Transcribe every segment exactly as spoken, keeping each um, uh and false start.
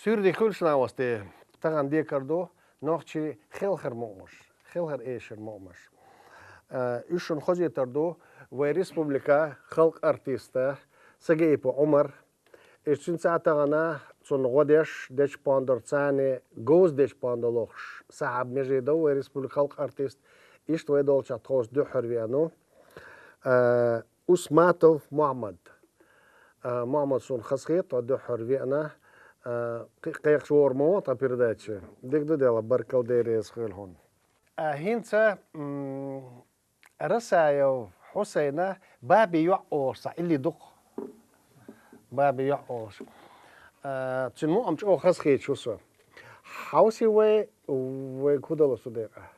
Суьрдий хуьлуш, Наьсаре, тахана декхар ду нохчий хелхара мукъамаш, хелхара эшара мукъамаш. Э, уьш шуна хозийтар ду вай республика халкъа артиста Сагаипов Ӏумар. Иштта цуьнца тахана цунна гӀо деш, дечпандор царна говза дечпандо лохуш Сахьаб Межидов, вай республика халкъа артист. Иштта вай долчохь тховса дуьххьара веана ву, э, Усматов Мохьмад. Э, Мохьмад, суна хазахета тхо дуьххьара веана, э, кхе-, кхайкхаш вогӀур ма ву тхан передаче. Дика ду, Дела, баркалла, Дела реза хуьлда хьуна. А, хӀинца, м, Расаев Хьусайна «Баби йоӀ» олуш цхьа илли ду-кх. «Баби йоӀ» олуш. А, цуьнан мукъам чӀогӀа хазахеташ ву со. Хьовсий вай, вай хӀун дало цу декъехь?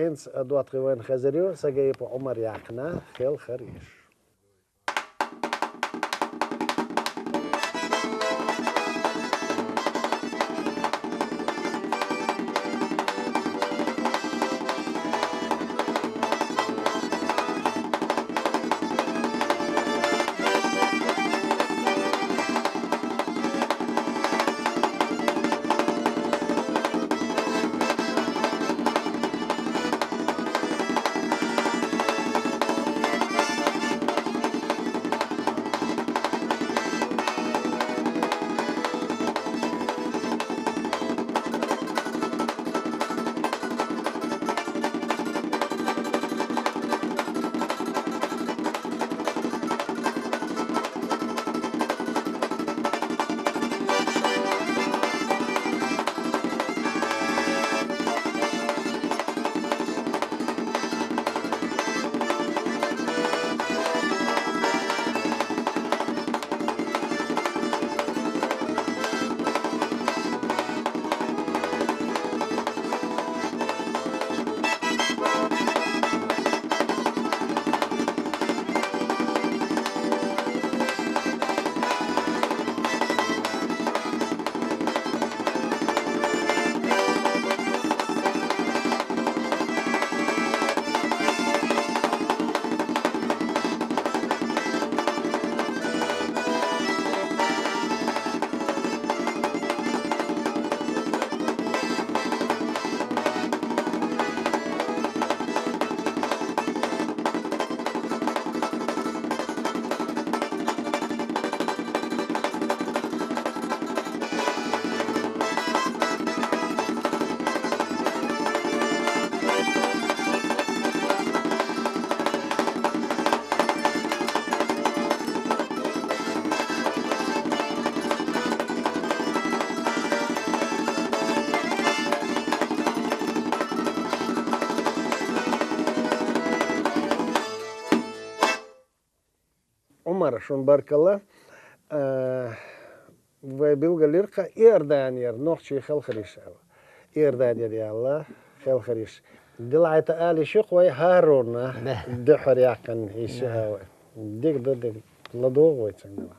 ХӀинца доттагӀий вайна хезар ю Сагаипов Ӏумар яьккхина «Хелхара эш». Мара шун баркалла. Э, вай билгалйир-кха Иорданера нохчий хелхараш аьлла. Иорданера яьлла хелхараш. Дилайта ала йиш я-кх вай ХӀарона. Да. Духхьара яьккхина йиш я. Да. Вай. Дика да, дика. ЛадувгӀа вай цунна.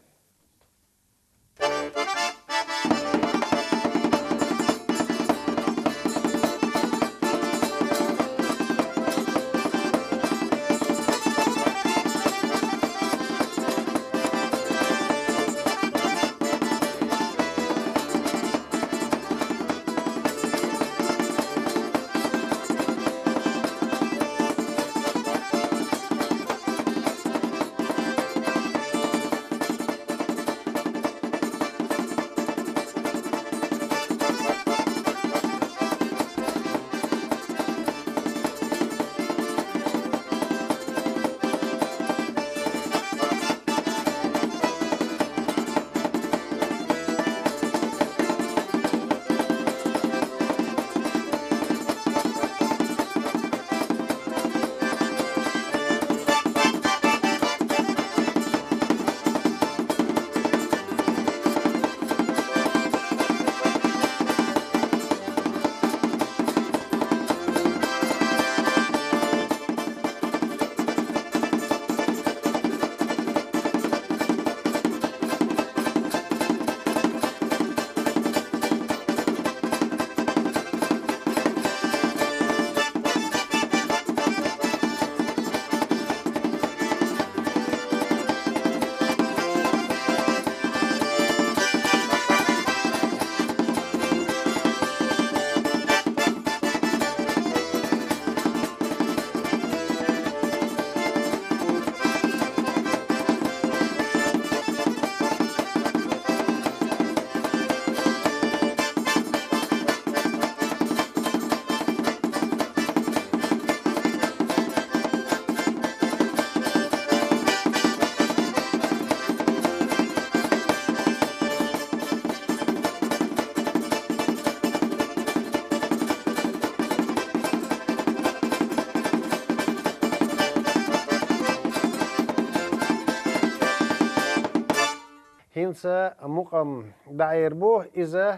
ХӀинца мукъам дӀаайра бу иза,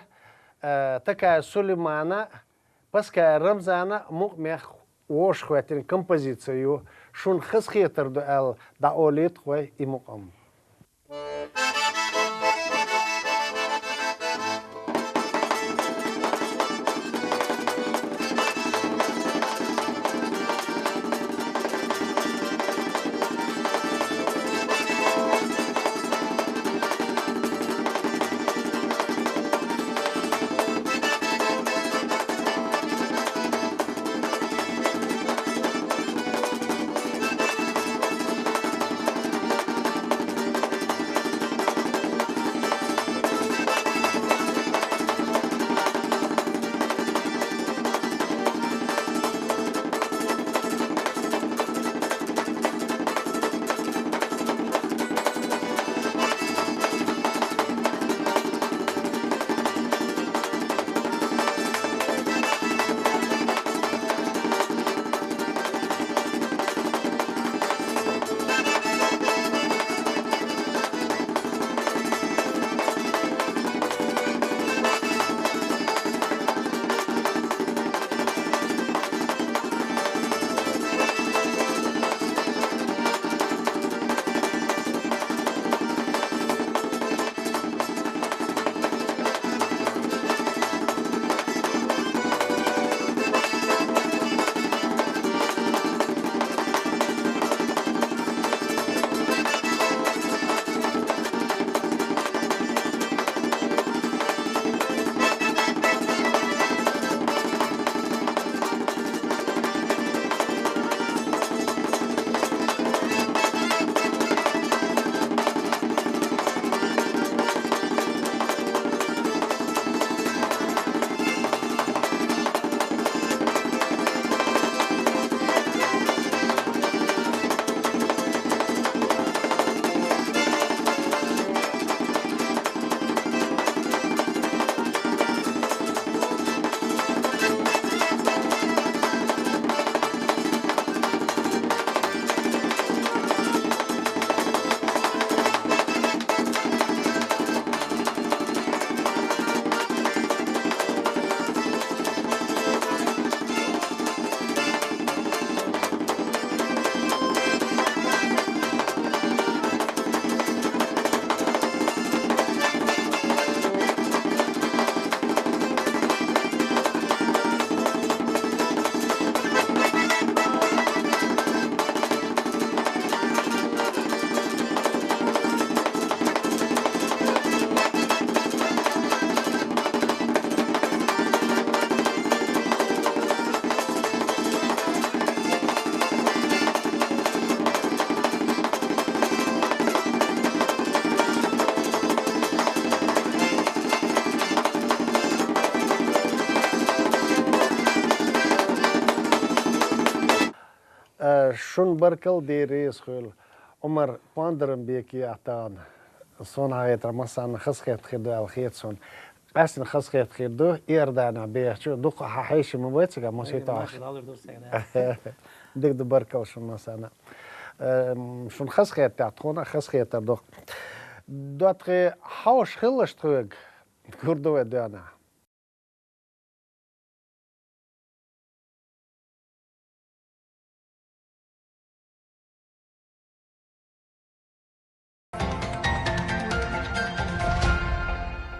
э, Такаев Сулеймана, Паскаев Рамзана мукъамех вовшахӀоттийна композици ю. Шун хазахетар ду аьлла, дӀаолийта-кх вай и мукъам. Э, шун баркал, Дела реза хуьлда. Ӏумар Пондарамбеков яхаш ву со. Сона хетар, массарна хазахетта хир ду аьлла хета сона. Къаьстина хазахетта хир ду, Иорданехь бехача, дукха хьан хьеший ма бац цига, масийтта. Дика ду, баркал шун массарна. Эм, шун хазахетта, тхона а хазахетар ду. ДоттагӀий, хьовш хилалаш тхоьга, гур ду вай дуьненахь.